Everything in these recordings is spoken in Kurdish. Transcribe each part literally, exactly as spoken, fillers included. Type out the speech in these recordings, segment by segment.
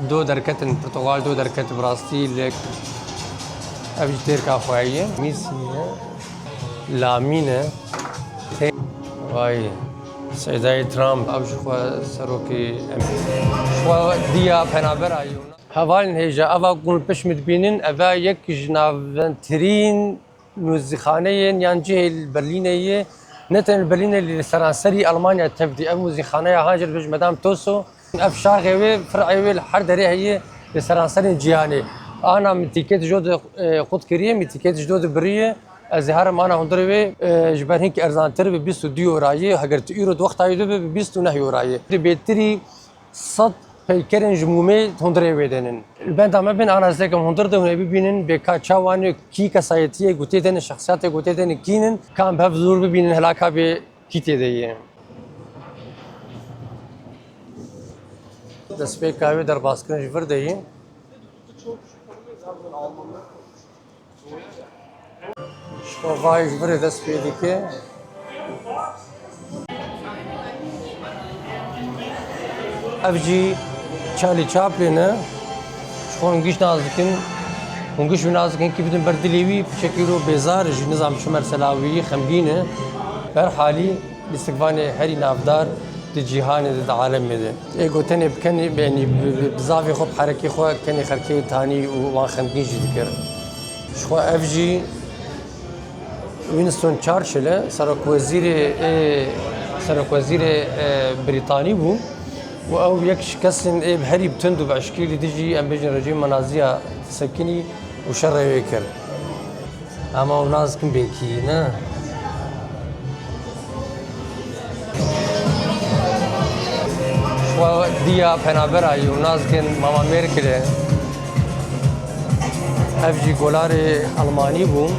Do derketin, Portugal do derket bi rastî lê ev jî têrka xwe ye. Mîsî ye, Lamîn e. Tê-, vay, Seydayê Trump, ew ji xwe serokê em-, ji xwe diya penabera ye. Hevalên hêja, eva ku min pişt min dibînin, eva yek ji navendtirîn muzîxaneyên yan cihê li Berlînê ye, ne tenê li Berlînê, li seranserî Almanya tevdî. Ev muzîxaneya Hanjer dibêje Madame Tussauds. Ev şaxê wê, fir'ê wê li her derê heye, li seranserên cîhanê. Ana min tîket ji do di, e, qut kiriye, min tîket ji do di biriye. Ez ê herim ana hundirê wê, e, ji ber hinkî erzantir bi bîst û du euro ye. Heger tu euro di wexta wê de bi, bi bîst û neh euro ye. Di bêtirî sed peykerên ji mûmê hundirê wê denin. Li benda me bin, ana ez dêkim hundir de hûn ê bibînin bê ka çawa ne, kî kesayetiyê ku tê de ne, şexsiyatê ku tê de ne kî nin, ka em bi hev zûr bibînin hela ka bê kî tê de ye. Destpêka wê derbazkirin ji vir de ye. Ji xwe vayê ji vir e dest pê dike. Ev jî Charlie Chaplin e. Ji xwe hûn giş nas dikin. Hûn giş wî nas dikin, kî bidin ber dilê wî, piçekî wilo bêzar e jî, nizam çi mesela wî xemgîn e. Bi her halî lîstikvanê herî navdar di cîhanê de, di alemê de. Ê gotinê bi kenê, yanî bi, bi, bi zavê xwe, bi herekê xwe kenê xelkê tanî û wan xemgîn jî dikir. Ji xwe ev jî Winston Churchill e, serokwezîrê, ê, serokwezîrê, ê, Brîtanî bû û ew yek ji kesên ê bi herî bi tund û bi eşkî li dijî, em bêjin, rejîma Naziya disekinî û şerê wê kir. Ama ew nas dikin bê kî ne? Ji xwe diya penabera ye û nas dikin Mama Merkel e. Ev jî golarê Almanî bû.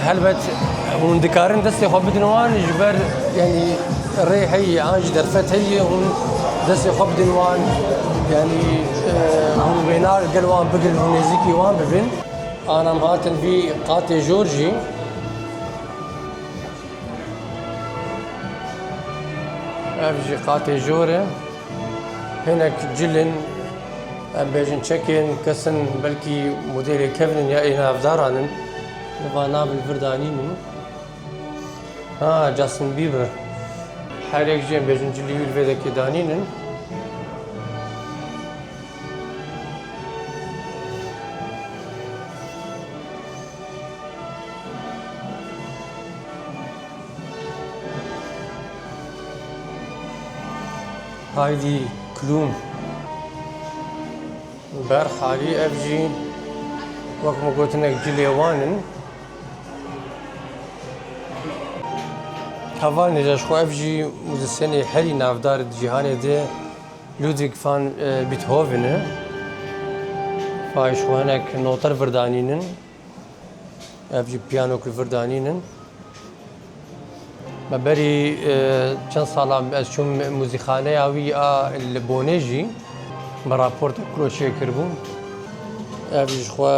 Helbet hûn dikarin destê xwe bidin wan, ji ber, yanî, rê heye, an jî derfet heye, hûn destê xwe bidin wan, yanî, e, hûn wêna li gel wan bigrin, hûn nêzîkî wan bibin. Ana em hatin vî qatê jor jî. Ev jî qatê jor e. Hinek cil in, em bêjin çekên kesin, belkî modelê kevin in ya ê navdaran in. Li va nav li vir danînin. Ha, Justin Bieber. Her yek jî em bêjin cilî wî li vê dekê danînin. Heidi Klum. Bi her halî ev jî wek min gotinek cilê wan in. Hevalên hêja, ji xwe ev jî muzîsyenê herî navdar di cîhanê de Ludwig van, e, Beethoven e. Vay ji xwe hinek noter vir danînin. Ev jî piyano ku vir danînin. Me berî, e, çend sala ez çûm muzîxaneya wî a li Bonê jî me raportek kuro çêkiribû. Ev jî ji xwe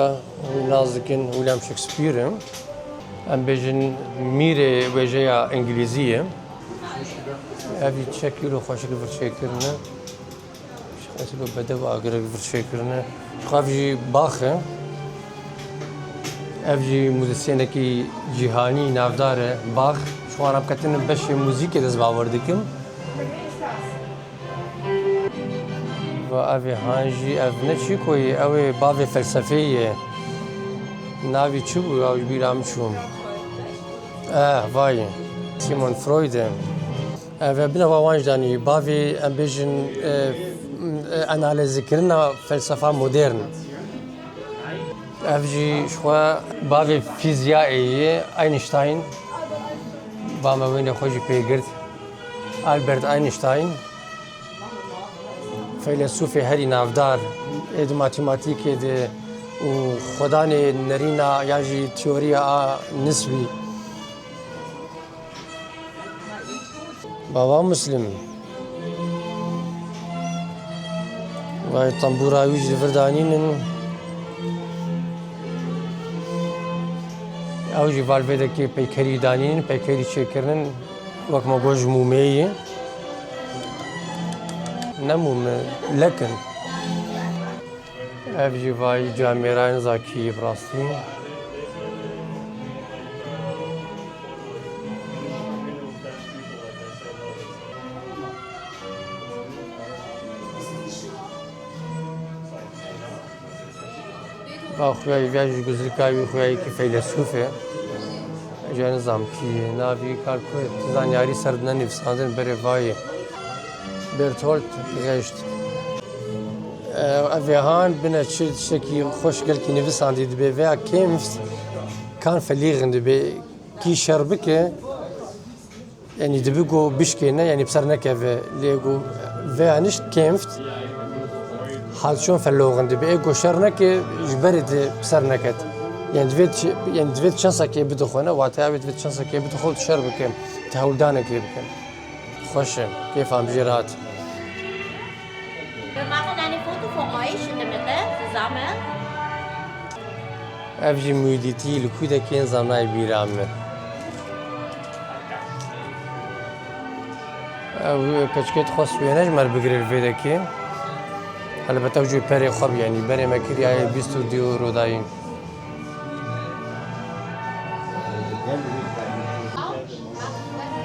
hûn nas dikin William Shakespeare e. Em bêjin mîrê wêjeya îngilîzî ye. Ev jî çek îro xweşik vir çêkirine. Ji xwe eslî bedew agirek vir çêkirine. Ji xwe ev jî Bach e. Ev jî muzîsyenekî cîhanî navdar e, Bach. Ji xwe em ketine beşê muzîkê dest bawer dikim. Va ev ê han jî ev ne çîko ye, ew ê bavê felsefeyê ye. Navî çi bû ya, ji bîra min çû. Eh, vay. Sigmund Freud e. Ev e, binava wan jî danî. Bavê, em bêjin, e, e, analizkirina felsefa modern. Ev jî ji xwe bavê fîziyayê ye, Einstein. Ba me wênê xwe jî pê girt. Albert Einstein. Feylesûfê herî navdar ê di matîmatîkê de û xwedanê nerîna yan jî teoriya a nisbî. Baba Muslim. Vay, tembûra wî jî li vir danînin. Ew jî valvêdekê peykerî danîn, peykerî çêkirinin, wek me got ji mûmê ye. Ne mûm e, lek in. Ev jî vay camêrayên zakî yê bi rastî. Va xuya, viya jî guzlika wî xuya yekî feylesûf e. Ji nizam kî ye, navî kar ku ye, zanyarî ser dine nivîsandin berê vayê. Bertolt Brecht. Ev ê han bine çi tiştekî xweş gelkî nivîsandî dibe veya kämpft kann verlieren dibe kî şer bike. Yanî dibi ku bişkêne, yanî bi ser nekeve. Lê ku veya nicht kämpft, hat schon verloren dibe. Ê ku şer neke, ji berê di bi ser neket. Yanî divê çi-, yanî divê çensekê bidixwe, ne? Wateya wê divê çensekê bidixwe û tu şer bike, tu hewldanekê bike. Xweş e, kêfa min jê re hat. Wir machen eine Foto von euch in der Mitte zusammen. Ev jî mûdîtî li kûdekên zanayê bîra min. Ew keçikê dixwest wêne ji me re bigire li vê dekê. Helbet ew jî perê xwe bû, yanî berê me kiriyaye bîst û du euro dayî.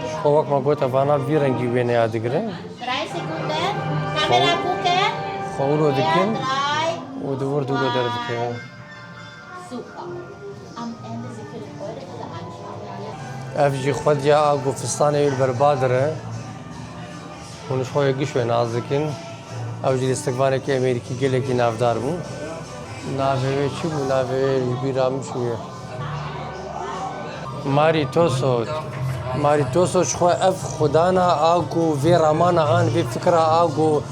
Ji xwe wek me got, evana vî rengî wêneya digire. Drei Sekunden. Kamera gucken. Xwe wilo dikin. Drei. Û di vir dû derdikevin. Super. Am Ende, Sie können heute diese anschauen. Ev jî xwediya a ku fistanê wî li ber ba dire. Hûn ji xwe yê giş wê nas dikin. Ew jî lîstikvanekî Amerîkî gelekî navdar bû. Navê wê çi bû? Navê wê ji bîra min çûye. Marî Toso. Marî Toso ji xwe ev xwedana a ku vê ramana han, vê fikra a ku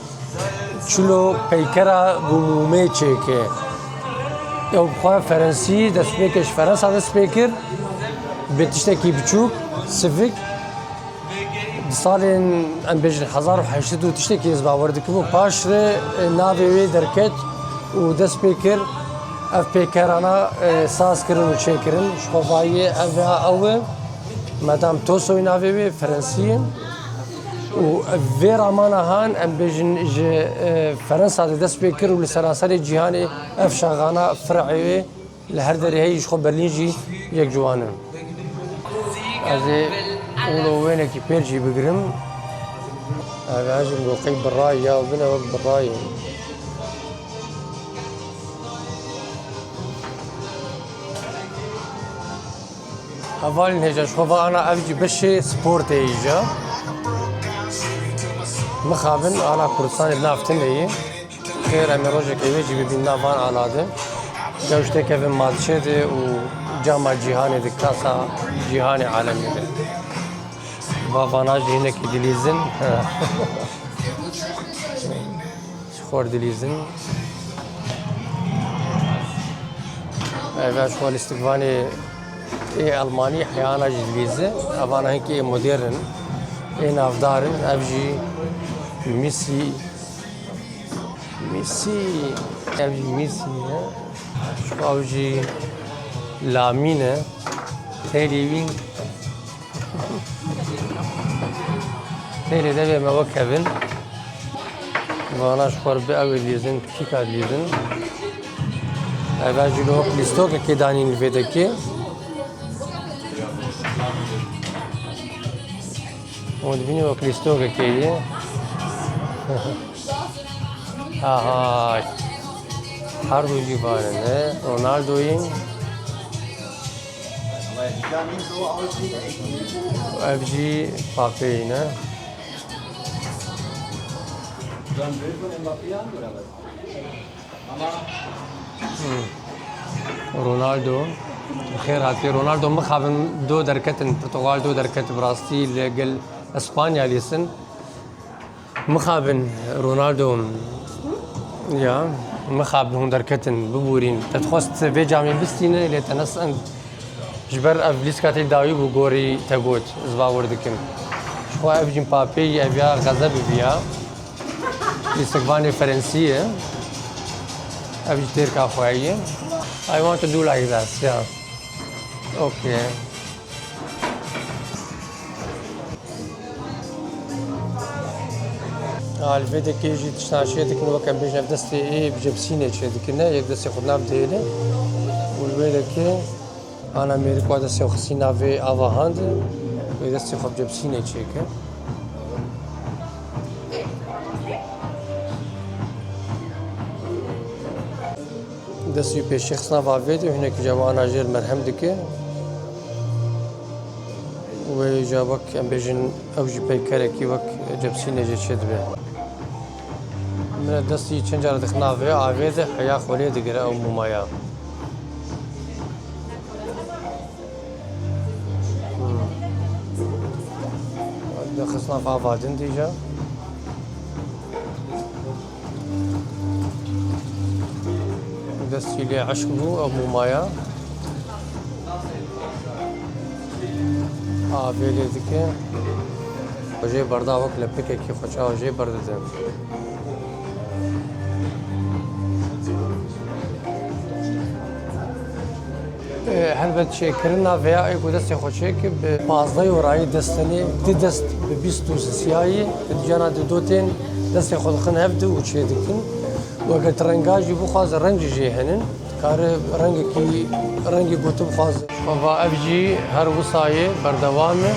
çilo peykera bi mûmê çêke. Ew bi xwe Ferensî destpêkê ji Ferensa dest pê kir. Bi tiştekî biçûk, sivik. Di salên, em bêjin, hezar û heşt sed û tiştekî ez bawer dikim û paş re, e, navê wê derket û dest pê kir ev pêkerana, e, saz kirin û çêkirin. Ji xwe vayê ev ya ew e. Madame Tosoy navê wê, Ferensî ye. Û vê ramana han, em bêjin, ji, e, Ferensa de dest pê kir û li seranserê cîhanê ev şaxana fir'ê wê. Li her derê heyî ji xwe Berlîn jî yek ji wan in. Ez ê wilo wênekî pêr jî bigirim. Ev jî min got qey birayî ya, bine wek birayî. Hevalên hêja ji xwe ve ana ev jî beşê sportê yî ja. Mixabin ana Kurdistanê di nav tinê yî. Xêr, em ê rojekê wê jî bibîn nav van ala de. Gewş têkevin matçê de û cama cîhanê de, kasa cîhanê alemê de. Va vana jî hinekî dilîzin. Ji xwe re dilîzin. Ev ji xwe lîstikvanê ê Elmanî heyana jî dilîze. Evana hinkî ê modern in, ê navdar in. Ev jî Mîsî. Mîsî, ev jî Mîsî ye. Ji xwe ew jî Lamîn e. Têlî wî. Têlê devê me wek kevin. Vana ji xwe re bi ew ê lîzin, kîka lîzin. Ev jî li wek lîstokekê danîn li vê dekê. Hûn dibînin wek lîstokekê ye. Aha. Her du jî van in, he? Ronaldoyî. Ev jî Mbappéyî ne? Hmm. Ronaldo. Xêr hatî. Ronaldo mixabin do derketin. Portugal do derket bi rastî li gel Espanya lîsin. Mixabin Ronaldo. Ya, mixabin hûn derketin, bibûrîn. Te dixwest vê camê bistîne, lê te nesend. Ji ber ev lîska te dawî bû, gorî te got, ez bawer dikim. Ji xwe ev jî Mbappéyî, ev ya xezebî viya. Lîstikvanê Ferensî ye. Ev jî têrka xwe ye. I want to do like this, yeah. Okey. Ha, li vê dekê jî tiştan çê dikin, wek em bêjin ev destê ê bi cebsînê çê dikine, yek destê xwe nav dihêle. Û li vê dekê ana mêrik wa destê xwe xistî navê ava han de, wê destê xwe bi cebsînê çêke. Destî pêşî xistina vavê de, hinekî cewana jêr merhem dike. Wê ja wek em bêjin, ew jî peykerekî wek cebsînê jê çêdibe. Min destî çend cara dixina vê avê de heya xwe lê digire ew mûmaya. Hmm. Dixistina ava din dîja. Destî lê eşq bû, ew mûmaya. Avê lê dike. Xwe jê berda wek lepikekî xwe çawa jê berdide. E, helbet çêkirina vêya ê ku destê xwe çêke bi pazdeh orayî dest tenê, di dest bi bîst û sisiyayî, di cana di dotên destê xwe dixin hev di û çêdikin. Weke ti renga jî bixwaze reng jî jê henin. Kare rengekî, rengê gotin bixwaze. Xwe va ev jî her wisa ye, berdewam e.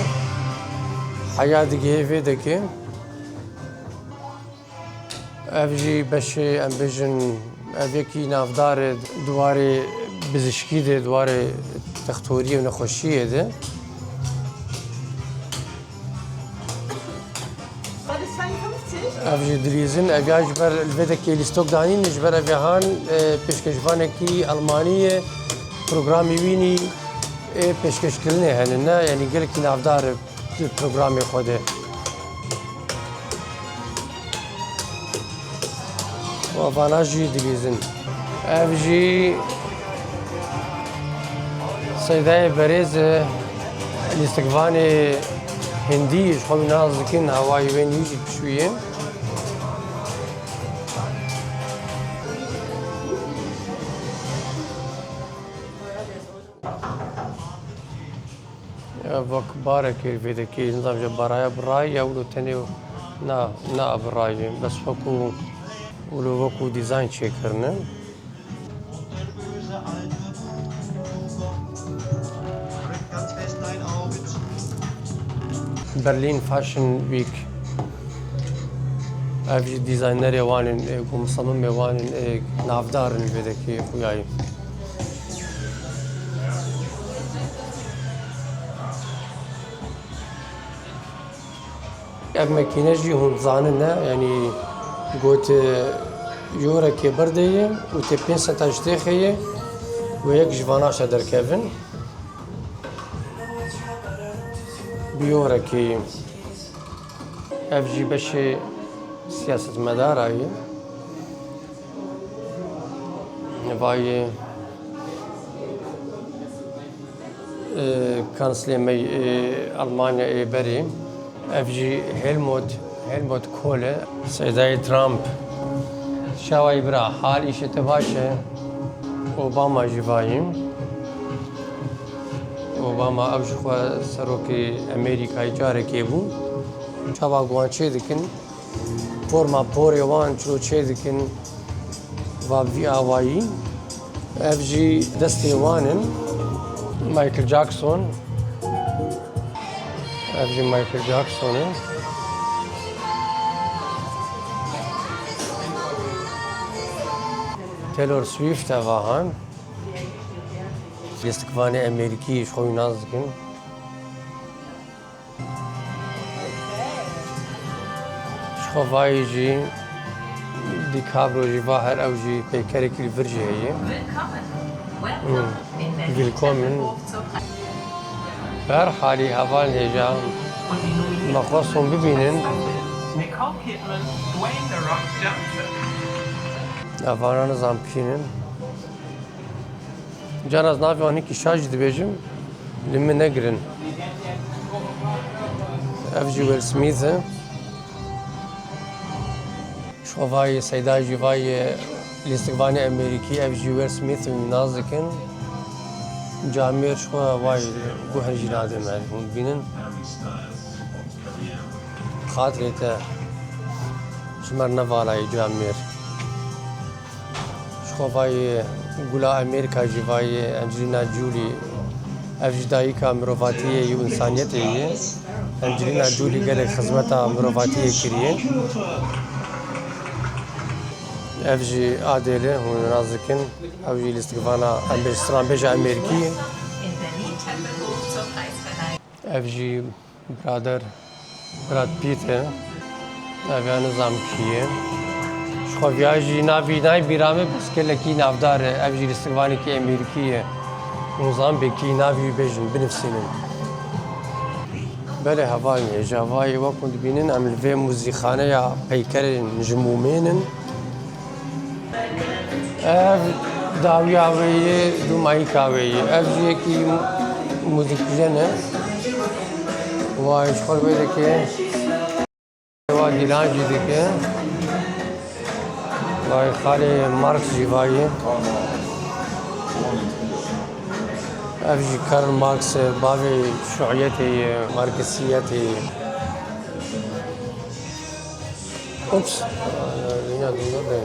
Heya digihê vê dekê. Ev jî beşê, em bêjin, ev yekî navdar e di warê bizişkî de, di warê textoriyê û nexweşiyê de. Ev jî dilîzin, ev ya ji ber li vê dekê lîstok danîn, ji ber ev ya han, e, pêşkêşvanekî Elmanî ye, programê wî nî, ê pêşkêşkirinê hene, ne, yanî gelekî navdar e. Di programê xwe de. Û vana jî dilîzin. Ev jî Seydayê Berêz e, lîstikvanê Hindî, ji xwe wî nas dikin, hawayî wê nî jî pişûyê. Ya, wek barekê vê dekê, nizam ji baraya birayî ya wilo tenê na, na birayî. Bes wekû, wilo wekû dîzayn çêkirine. Berlin Fashion Week. Ev jî dîzaynerê wan in, ê, ku misemimê wan in, ê, navdar in vê dekê xuyayî. Ev mekîne jî hûn dizanin ne, yanî got, e, yorekê berdê ye û tê pênc seta ji têxê ye û yek ji vana şe derkevin. Bi yorekê ye. Ev jî beşê siyasetmedara ye. Vayê, e, kanslê me yê Almanya ê berê. Ev jî Helmut, Helmut Kohl e. Seydayê Trump. Çawa yî bira, hal îşê te baş e? Obama jî vayî. Obama ew ji xwe serokê Amerîkayê carekê bû. Çawa guhan çê dikin? Forma porê wan çilo çê dikin va vî awayî. Ev jî destê wan in. Michael Jackson. Ev jî Michael Jackson e. Taylor Swift e vahan. Lîstikvanê Amerîkî ji xwe wî nas dikin. Ji xwe vayî jî DiCaprio jî va her ew jî peykerekî li vir jî heye. Hmm. Willkommen. Bi her halî hevalên hêja me xwest hûn bibînin. Evana nizam kînin. Cara ez navê wan hinekî şa jî dibêjim, li min negirin. Ev jî Will Smith e. Ji xwe vayê Seyda jî vayê lîstikvanê Amerîkî, ev jî Will Smith in, nas dikin. Camêr ji xwe vay guher jî nadê me. Hûn dibînin. Xatirê te ji me re nevalayî camêr. Ji xwe vay gula Amerîka jî vay Angelina Jolie. Ev jî dayika mirovatiyê yê û însaniyetê ye. Angelina Jolie gelek xizmeta mirovatiyê kiriye. Ev jî Adele, hûn nas dikin. Ew jî lîstikvana, em bêj stranbêja Amerîkî ye. Ev jî birader Brad Pitt e. Ev ya nizam kî ye. Ji xwe viya jî navî nayê bîra me, bes gelekî navdar e. Ev jî lîstikvanekî Amerîkî ye. Nizam bê kî navî wî bêjin, binivsînin. Belê hevalên hêja, vayê wek hûn dibînin, em li vê muzîkxaneya peykerên ji mûmên in. Ev dawiya wê yê, dûmayîka wê yê. Ev jî yekî muzîkjen e. Vay, ji xwe wê dike. Wa dîlan jî dike. Vay, xalê Marx jî vayê. Ev jî Karl Marx e, bavê şuiyetê ye, marksiyetê ye. Ups. Dünya dönüyor da.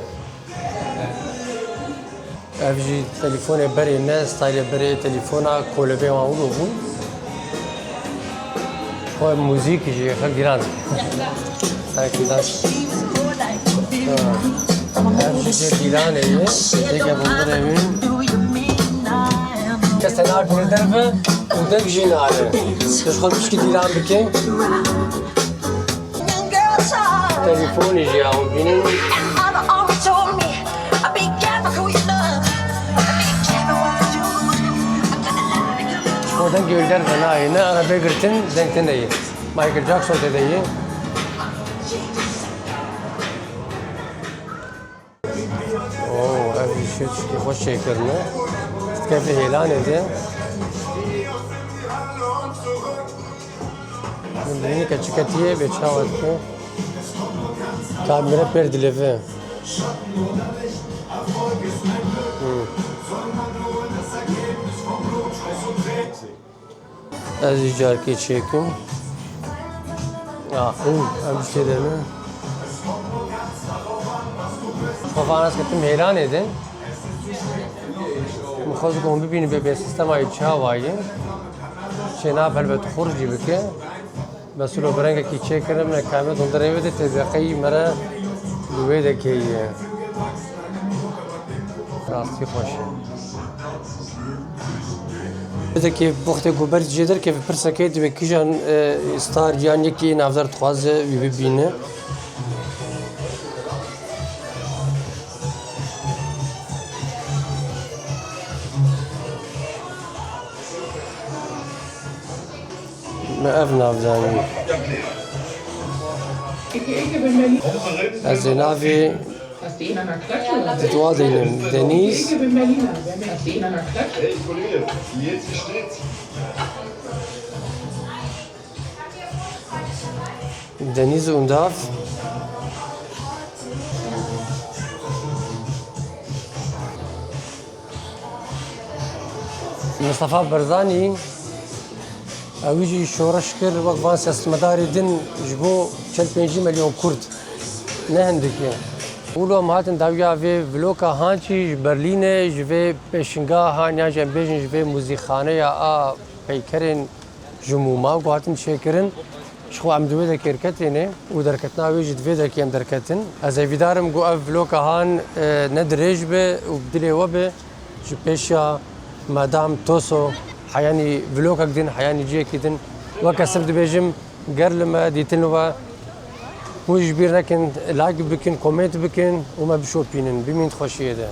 Ev jî telefonê berê ne, staylê berê telefona kolebê wan wilo bû. Xwe muzîk jî xwe giran. Sanki daş. Ha. Ev jî jê dîlanê ye. Têke bindirê min. Kes te nake derve û deng jî nare. Tu ji xwe pişkî dîlan bike. Telefonê jî ya hûn bînin. O dengê wî derve nayê, ne erebê girtin, deng tune ye. Michael Jackson tê de ye. Oo, ev jî tiştê xweş çêkirine. Dikeve hêlanê de. Min dibînî ke çi ketiye, bê çawa dike. Kamera pêr dileve. Hmm. Ez jî carkê çêkim. Ah, hû, em jî tê de ne. Xwe vana ez ketim hêlanê de. Min xwest ku hûn bibînin bê, bê sîstema wî çawa ye. Çê nabe helbet xurt jî bike. Besulo bi rengekî çêkirin, me kamet hundirê wê de tê de qey mere li wê de kê ye. Rastî xweş e. Wê de kê bixtê ku ber jê derkeve pirsekê divê kîjan, e, star yan yekî navdar dixwaze wî bibîne. Me ev nav danî. Ez ê navê di dua dînim. Denîz. Denîz Undav. Mistefa Barzanî, ew jî şoreş kir, wek van siyasetmedarê din ji bo çel pêncî milyon Kurd. Ne hindik e. Wilo em hatin dawiya vê vloka han jî ji Berlînê, ji vê pêşinga han, yan jî em bêjin ji vê muzîkxaneya a peykerên ji mûma ku hatin çêkirin. Ji xwe em di wê dekê derketîne û derketina wê jî di vê dekê em derketin. Ez hêvîdar im ku ev vloka han, e, ne dirêj be û bi dilê we be. Ji pêşiya Madam Toso heyanî vlogek din, heyanî cihekî din. Weke sif dibêjim, ger li me dîtin we, hûn ji bîr nekin, like bikin, komênt bikin û me bişopînin. Bimînin di xweşiyê de.